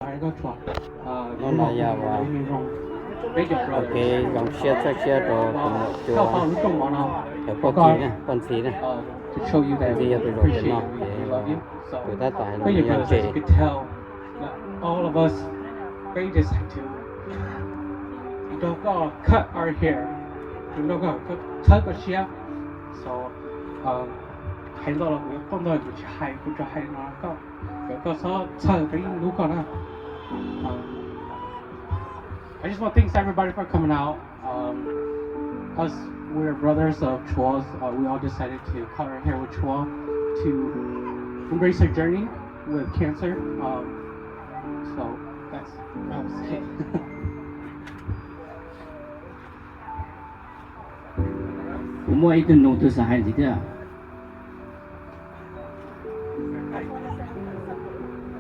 Hnub no yog ua ua kev zoo siab txhawj siab rau tus muam Cua, cov poj ntxhib na, poj ntxhib na, poj ntxhib yog tus zaum pem no ces tus tab tom hais lus yog Ntses. All of us, we just had to, nrog koj cut our hair, nrog koj txhawb koj siab. So, hais ntau los kuv yuav qoj ntau, kuv tsis hais, kuv tsuas hais no koj, kom koj txhob txhawj peb hlub koj na. I just want to thanks everybody for coming out. Um, us, we're brothers of Chuas. Uh, we all decided to cut our hair with Chua to embrace our journey with cancer. Um, so that's what I would say. Kuv muaj ib tug nus twg xav hais ntxiv thiab?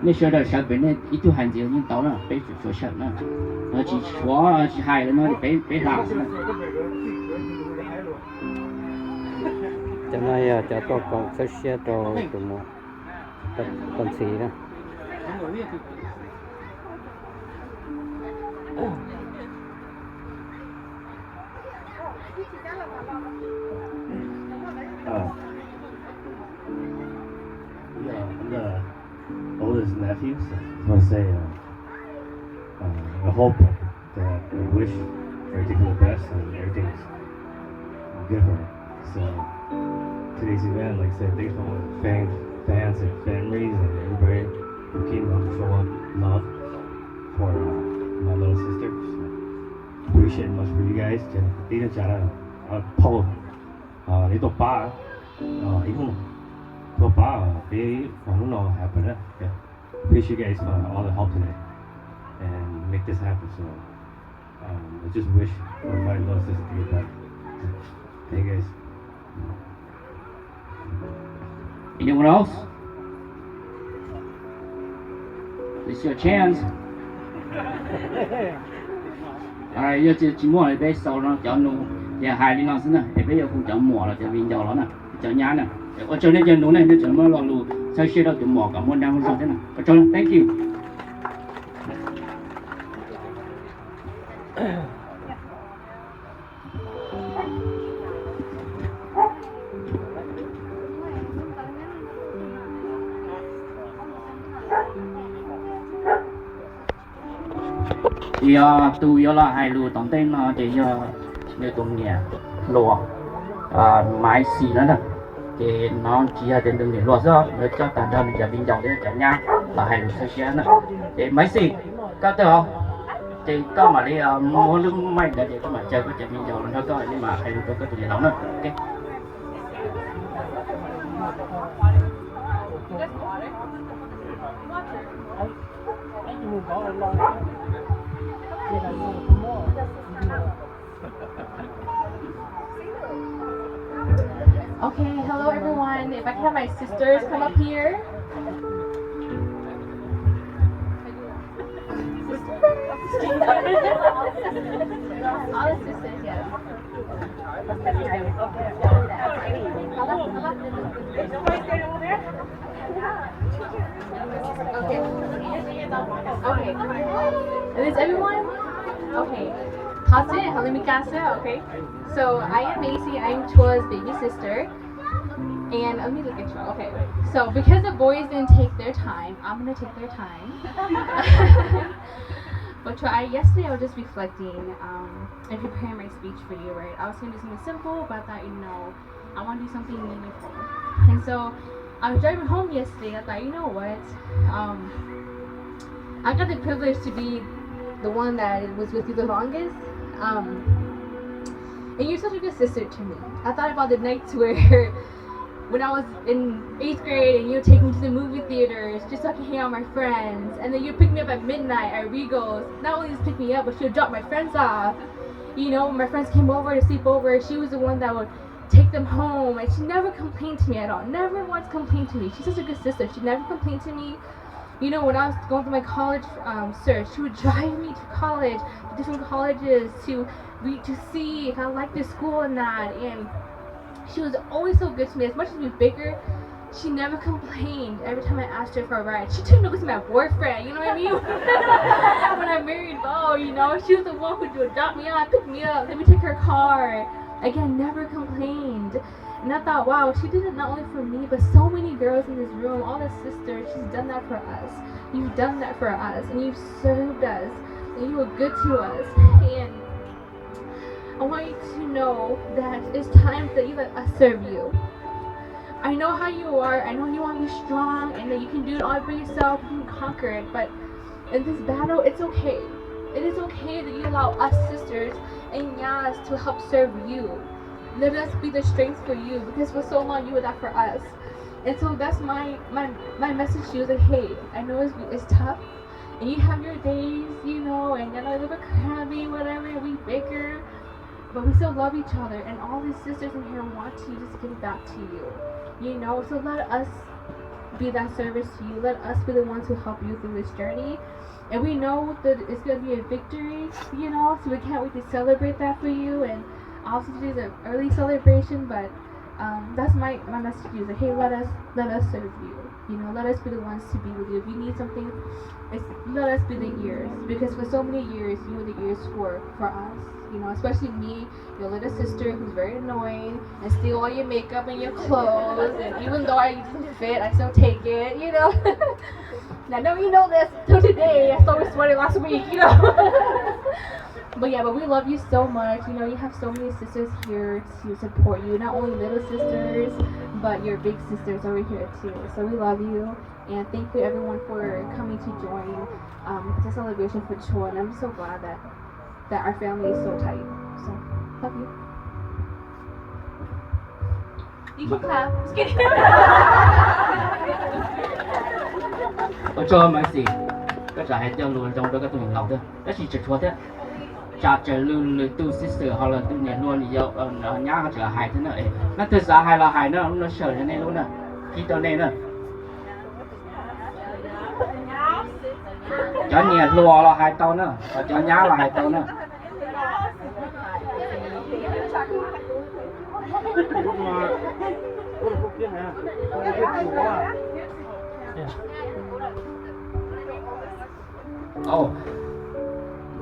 Nej sawv daws sawv pem, nej ib tug hais ntxiv yeej tau na, peb tsum suav sawm na. Tsis suav tsis hais lawm no peb hla xwb na. Cov no yog cov tuaj koom txhawb siab rau tus muam, poj ntxhib na. Uh, yeah, I'm the oldest nephew, so I just want to say, uh, uh, I hope that I wish everything for the best and everything's good for her. So today's event, like I said, thanks for all the fans, fans and families and everybody who came out to show up love for uh, my little sister. So appreciate much for you guys. Ces tib neeg tsa phau, neb tuaj pab, ib hnub tuaj pab peb hnub no happen. Appreciate you guys for all the help today and make this happen. So um, I just wish for my little sister to get better. Thank you guys. Anyone else? It's your chance. Yog tsis muaj li peb xaus no cov nus ces hais li no xwb na, es peb yuav hu cov muam los cov viv ncaus los na, cov nyab na. Ua tsaug nej cov nus ne, nej tseem muab lo lus txhawb siab rau cov muam kom muaj dag muaj zog thiab na. Ua tsaug, thank you. Yog tus yuav los hais lus tom ntej no ces yog nws tus niam hluas Maiv Xis no na. Ces no tsis yog tias nws niam hluas xwb, yuav coj tag nrho nws cov viv ncaus thiab cov nyab los hais lus txhawb siab na. Ces Maiv Xis, koj tuaj os, ces koj mam li muab lub mic ntawd ces koj mam caw koj cov viv ncaus los nrog koj, nej mam hais lus rau koj tus niam laus na. Okay, hello everyone. If I can have my sisters come up here. All the sisters, yes. Okay. Okay. Is everyone? Okay. How's it? Let me guess it. Okay. So I am Macy. I'm Chua's baby sister. And let me look at you. Okay. So because the boys didn't take their time, I'm gonna take their time. But Chua, I, yesterday I was just reflecting um, and preparing my speech for you, right? I was gonna do something simple, but I thought, you know, I want to do something meaningful. And so I was driving home yesterday. I thought, you know what? Um, I got the privilege to be the one that was with you the longest. Um, and you're such a good sister to me. I thought about the nights where when I was in eighth grade and you would take me to the movie theaters just so I could hang out with my friends. And then you'd pick me up at midnight at Regal's. Not only just pick me up, but she would drop my friends off. You know, when my friends came over to sleep over, she was the one that would take them home. And she never complained to me at all. Never once complained to me. She's such a good sister. She never complained to me. You know, when I was going through my college um, search, she would drive me to college, to different colleges, to read, to see if I liked the school or not. And she was always so good to me. As much as we bicker, She never complained every time I asked her for a ride. She took me because my boyfriend, you know what I mean? When I married Bo, you know, she was the one who would drop me off, pick me up, let me take her car. Again, never complained. And I thought, wow, she did it not only for me, but so many girls in this room, all the sisters, she's done that for us. You've done that for us, and you've served us, and you were good to us. And I want you to know that it's time that you let us serve you. I know how you are. I know you want to be strong and that you can do it all by yourself. You can conquer it. But in this battle, it's okay. It is okay that you allow us sisters and nyas to help serve you. Let us be the strength for you because for so long you were that for us. And so that's my my my message to you is like, hey, I know it's, it's tough, and you have your days, you know, and you're a little bit crabby, whatever, and we bicker, but we still love each other, and all these sisters in here want to just give back to you, you know, so let us be that service to you. Let us be the ones who help you through this journey. And we know that it's going to be a victory, you know, so we can't wait to celebrate that for you. And obviously, today's an early celebration, but um, that's my, my message to you. Is like, hey, let us let us serve you. You know, let us be the ones to be with you. If you need something, it's, let us be the ears, because for so many years you were the ears for for us. You know, especially me, your little sister who's very annoying and steal all your makeup and your clothes. And even though I didn't fit, I still take it. You know. I know you know this till today. I saw you sweating last week. You know. But yeah, but we love you so much. You know, you have so many sisters here to support you. Not only little sisters, but your big sisters over here too. So we love you, and thank you everyone for coming to join um, the celebration for Chua. And I'm so glad that that our family is so tight. So, love you. You can clap. Just kidding. Ua tsaug Mercy, koj tseem hais cov lus zoo rau koj tus niam laus thiab, tab sis tseem tshuav thiab. Tsam tseem lwm lwm tus sister ho los tus niam hluas, nyab ho tseem hais thiab na. Leej twg xav hais los hais na, lub no sawm rau nej lub na, qhib rau nej na. Cov niam hluas los hais tau na, cov nyab los hais tau na.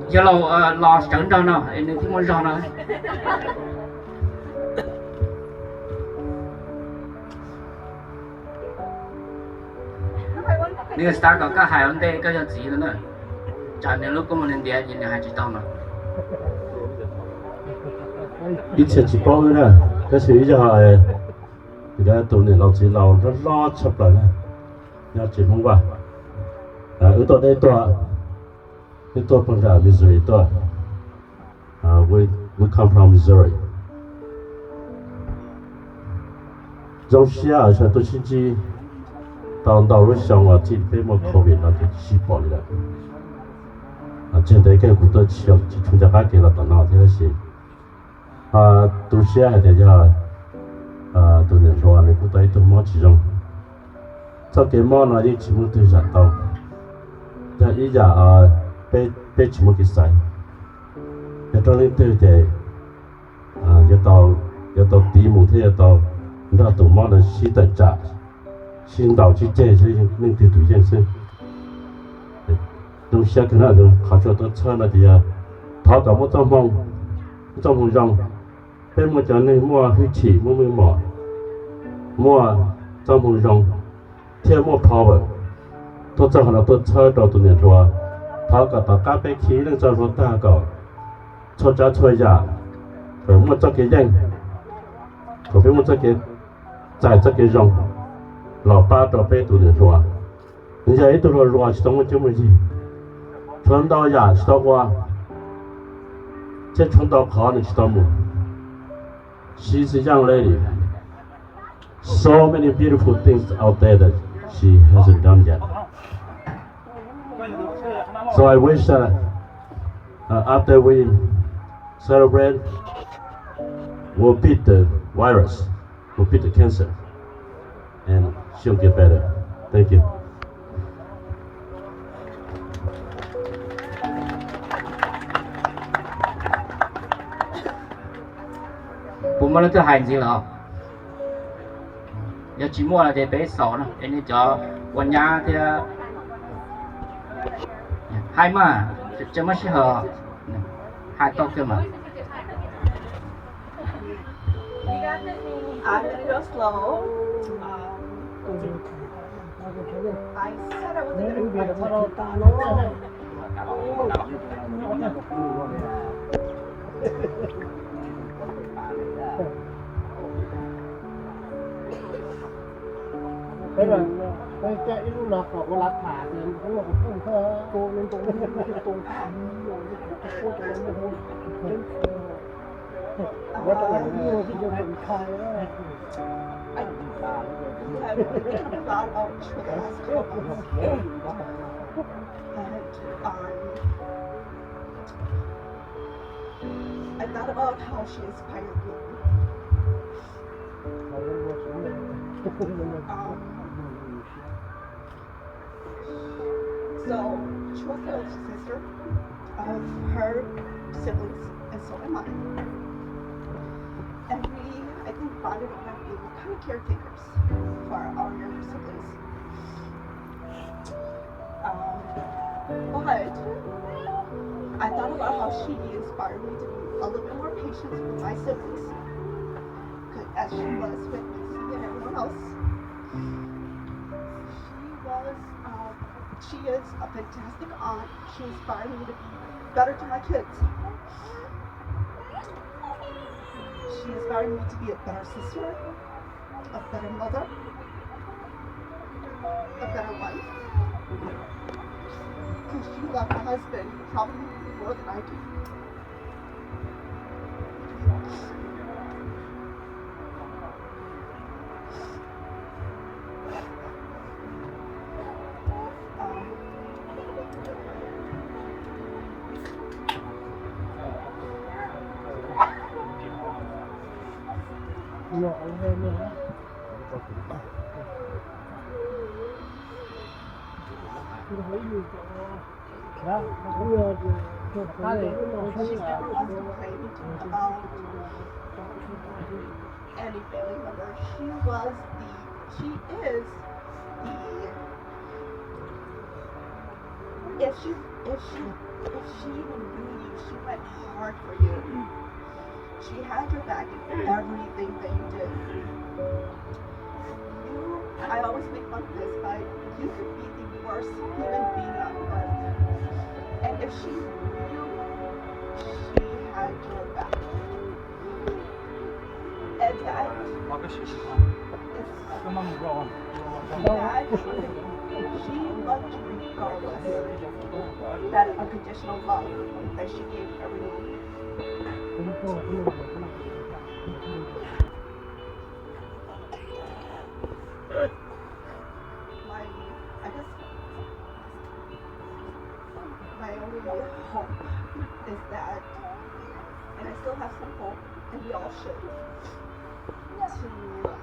Yog los, los sawv nrog no es nws thiaj muaj zog no. Nws xav kom koj hais ua ntej koj yog txiv no na. Tsam nws lub koob mus nws ntiav ces nws hais tsis tau no. Ib txhia tsis paub wb na, tab sis wb yog tus niam laus txiv laus hlob hlob tshaj plaws na, nyob tsev Hmoob Vaj. Wb tuaj deb tuaj, wb tuaj puag nram Missouri tuaj. We come from Missouri. Zoo siab uas tuaj sib ntsib tau ntau lub xyoo uas txij peb muaj covid no ces tsis sib pom li lawm. Tsis ntev kiag kuv tuaj tsis tshua nco qab kev los tom no thiab tab sis tu siab hais tias yog tus niam hluas nws kuj tau ib tug mob tsis zoo. Txoj kev mob no yeej tsis muaj leej twg zam tau, yog ib yam peb tsis muaj kev xaiv. Yog raug leej twg ces yuav tau tiv mus thiab yuav tau nrog tus mob no sib tawm tsam, sib ntaus sib ceg seb leej twg tus yeej xwb. Zoo siab kawg na, qhov tsuas tuaj txhawb no ces yog thov kom muaj txoj hmoo, muaj txoj hmoo zoo. Peb muaj cov neeg muaj hwj chim, muaj meej mom, muaj txoj hmoo zoo thiab muaj power, tuaj txog qhov no tuaj txhawb rau tus niam hluas. Thov kom tom qab peb khi ib leej txoj hlua tag kom txhua tsav txhua yam kom muaj txoj kev yeej, kom peb muaj txoj kev txais txoj kev zoo los pab rau peb tus niam hluas. Nws yog ib tug hluas hluas tsis tau muaj cuab muaj yig, tshuav ntau yam tsis tau ua, thiab tshuav ntau qhov nws tsis tau mus. She's a young lady. So many beautiful things out there that she hasn't done yet. So I wish that uh, after we celebrate, we'll beat the virus, we'll beat the cancer, and she'll get better. Thank you. Puas muaj leej twg hais ntxiv lawm? Yog tsis muaj no ces peb xaus no es nej cov ua nyab thiab hais mas tsis muaj sij hawm hais tau kiag mas. I'm gonna go slow. Um, I said I wasn't gonna cry today. Peb caij ib lub no kom ua lav tham tias hnub no kuv pheej tu ntoo ntoo ntoo ntoo. I thought about how she inspired me. Um, so, she was the older sister of her siblings, and so am I. And we, I think, bonded over being kind of caretakers for our younger siblings. Um, but I thought about how she inspired me to be a little bit more patient with my siblings, 'cause as she was with my sister and everyone else. She was, um, she is a fantastic aunt. She inspired me to be better to my kids. She inspired me to be a better sister, a better mother, a better wife. 'Cause she loved her husband probably more than I do. She never once complained about any family member. She was the, she is the, if she, if she, if she even knew you, she went hard for you. She had your back in everything that you did. You, I always make fun of this, but you could be the worst human being on earth. And if she knew you, she had your back. And that is, that she loved you regardless. That unconditional love that she gave everyone. My, I guess my only hope is that, and I still have some hope, and we all should, to,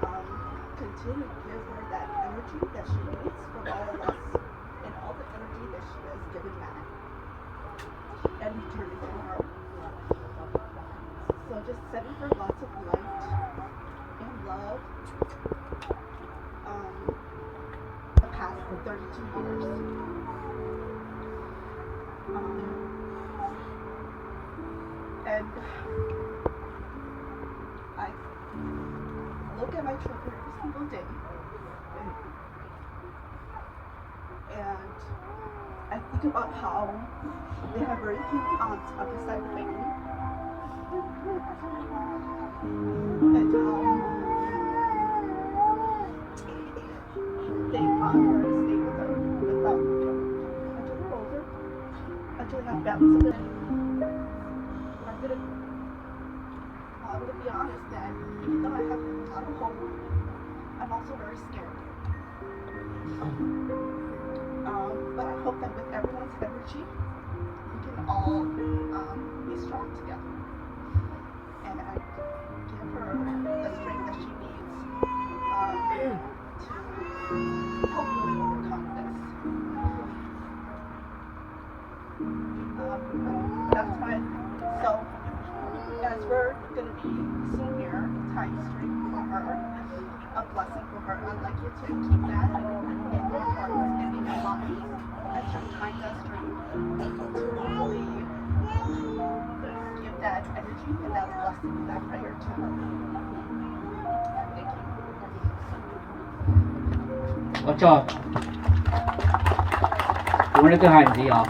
um, continue to give her that energy that she needs from all of us and all the energy that she has given back and return it to her. So just sending her lots of light and love, um, the past thirty-two years. Um, and I look at my children every single day. And I think about how they have very few aunts on this side of the family. And how they want her to stay with them, with them until they're older, until they have families. I'm gonna, I'm gonna be honest that even though I have a lot of hope, I'm also very scared. Um, but I hope that with everyone's energy, we can all, um, be strong together. And I give her the strength that she needs, um, to hopefully overcome this. Um, that's my, so as we're gonna be seeing here, Time's drink for her, a blessing for her. Give that energy and that blessing back that you're to. Thank you. Ua tsaug. Kuv leej twg hais ntxiv os?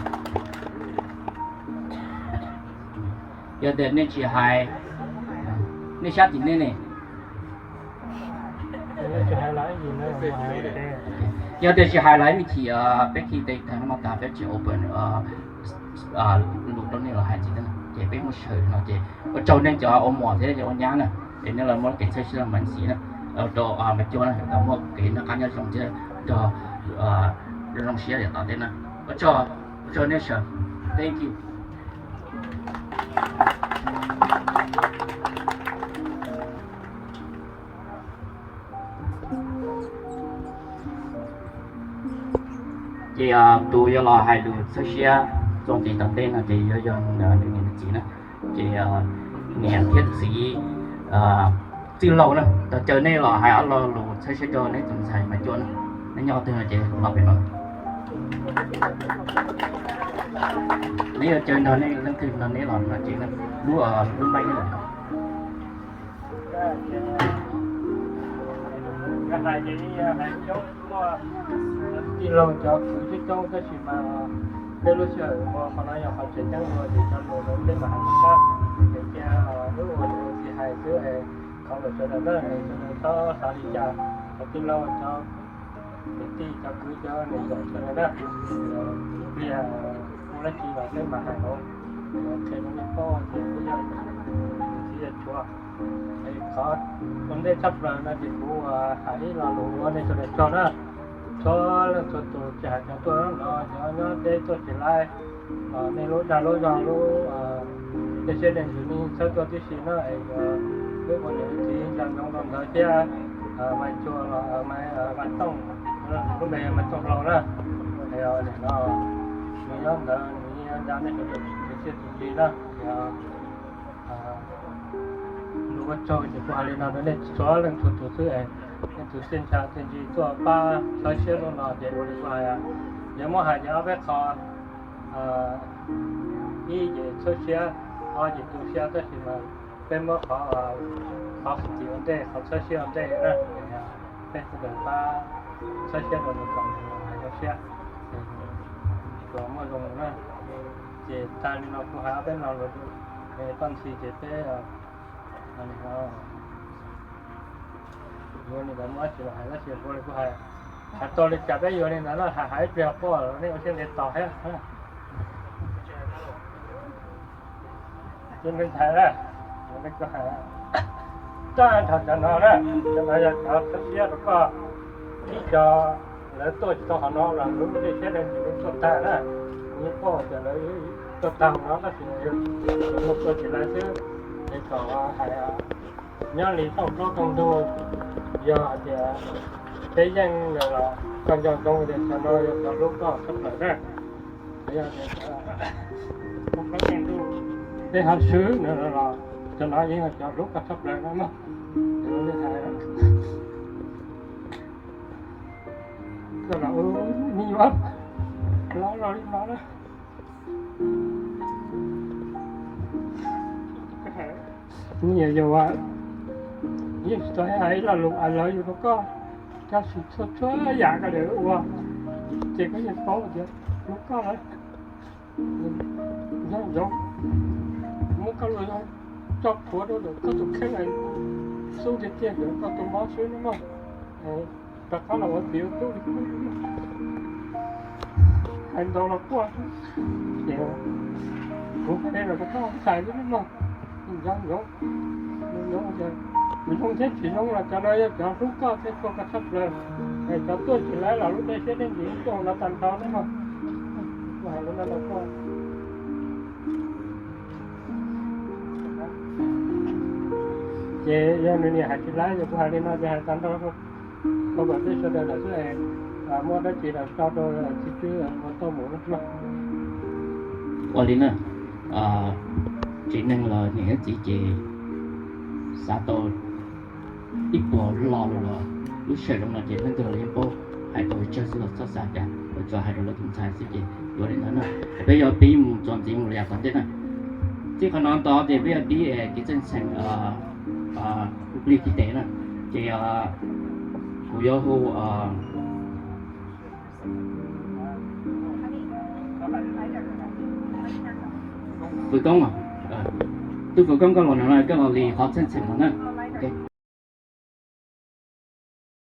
Yog tias nej tsis hais, nej sab tim nej ne. Yog tias tsis hais los ib me chim, peb khi tes tag no tas peb tsis open lus rau nej los hais ntxiv na, ces peb muab sawv no ces ua tsaug nej cov ua muam thiab cov ua nyab na, es nej los muab kev txhawb siab los mus ntxiv na, rau Maiv Cuab na, kom muaj kev noj qab nyob zoo thiab nrog zoo siab yav tom ntej na. Ua tsaug, ua tsaug nej sawv. Thank you. Ces tus yuav los hais lus txhawb siab txuas ntxiv tom ntej no ces yuav yog nws niam nws txiv na. Ces niam thiab txiv Txwj Laug na, tau caw nej los hais ob lo lus txhawb siab rau neb tus ntxhais Maiv Cuab na. Neb nyob twg no ces los pem no. Neb yuav caw nrog nej leej twg nrog neb los no ces lub, lub maij no. Tij laug cov kwv coob coob tab sis mas peb lub sij hawm ua qhov no yog qhov tseem ceeb ua ces cov lus ntawd peb mam hais tsis tau. Ces cia lub ua tsis hais xwb, qhov lus sawv daws na, sawv daws txhob xav li cas. Cov tij laug cov niam tij cov kwv cov niam txiv sawv daws na, pliag ua dab tsi los peb mam hais hauv, qhia rau nej paub ces kuj yog txiv yog tshuav. Es qhov ua ntej tshaj plaws no ces kuv hais ib lo lus ua nej sawv daws tsaug na. Txhua leej txhua tus tsis hais cov tuaj no cov nyob teb tuaj tsis laib, nej lub dag lub zog lub dej siab dej ntsws nej txhawb tuaj tib si na es yuav peb ua niam txiv nco ntsoov rau ntawd thiab. Maiv Cuab los Maiv Tooj, lub npe Maiv Tooj Hlau na, es nim no nws nyob ntawd nws yeej nco nej sawv daws tsis txiaj tsis ntsig na. Lus ua tsaug ces kuv hais li no rau nej txhua leej txhua tus xwb es nej tus txiaj ntsha txiaj ntsig tuaj pab txhawb siab rau no ces ua li kuv hais, yuav muab hais ces ob peb qho. Ib ces txhawb siab, ob ces tu siab tab sis mas peb muab qhov, qhov positive ua ntej, qhov txhawb siab ua ntej na. Peb sawv daws pab txhawb siab rau nws kom nws zoo siab, tsuas muaj zoo na. Ces tag li no kuv hais ob peb lo lus, toj ntxhi ces peb yuav li ntawd muaj dab tsi los hais tab sis ua li kuv hais, hais tau li cas peb yuav li ntawd no, hais hais ib pliag poj los nej ua siab ntev tos thiab. Ces me ntxhais na, kuv hais tag nrho cov no na, cov no yog cov txhawb siab rau koj, ib co lawv tuaj tsis tau qhov no los lub dej siab dej ntsws tuaj tag na, kuv yeej paub tias lawv tuaj tag no tab sis yog mus tuaj tsis laib xwb, es kom hais nyob li tooj plaub tooj ntug, yog hais tias peb yeej lawm los koj nco ntsoov tias cov no yog cov hlub koj tshaj plaws na. Yog tias tooj plaub tooj ntug, peb ho swb ntawd los cov no yeej yog cov hlub koj tshaj plaws na mog. Koj los ua me nyuam los los li no na. Nyiam yus, yeej tsis tau hais ib lo lus I love you rau koj, tab sis txhua txhua yam koj li ua ces koj yeej paub tias hlub koj lawm. Nco ntsoov muab koj lub zog tso plhuav rau ntawm koj tus kheej, xub tiag tiag ntawm koj tus mob xwb na mog. Rov qab los ua txiv ua tub li kuv hais ntau los quaj, ces kuv hais li los rau koj ntxhais xwb na mog. Nco ntsoov, nco ntsoov tias zoo thiab tsis zoo los cov no yog cov hlub koj thiab tshua koj tshaj plaws. Es cov tuaj tsis laib los lub dej siab dej ntsws tuaj hauv no tag nrho na mog. Kuv hais li no rau koj. Ces yog nws niam hais tsis laib ces kuv hais li no ces hais tag nrho rau kom peb sawv daws lawm xwb, muaj dab tsi los tso rau txiv Tswb ua tauj mus na. Ua li na, tsev neeg los niam thiab txiv ces xav tau ib puas lo lus los lub sij hawm zoo no ces leej twg los yeej paub, hais tau tsawg xwb los txhob xav cas, ua tsuas hais rau lawv tus ntxhais xwb ces yuav li ntawd na. Peb yuav pib mus txuas ntxiv mus li yam tom ntej na. Txij qhov no ntawd ces peb yuav pib kev txheej txheem plig kiv tes na. Ces kuv yuav hu Fwv Koob, Tub Fwv Koob, koj los no na, koj los li qhov txheej txheem no na.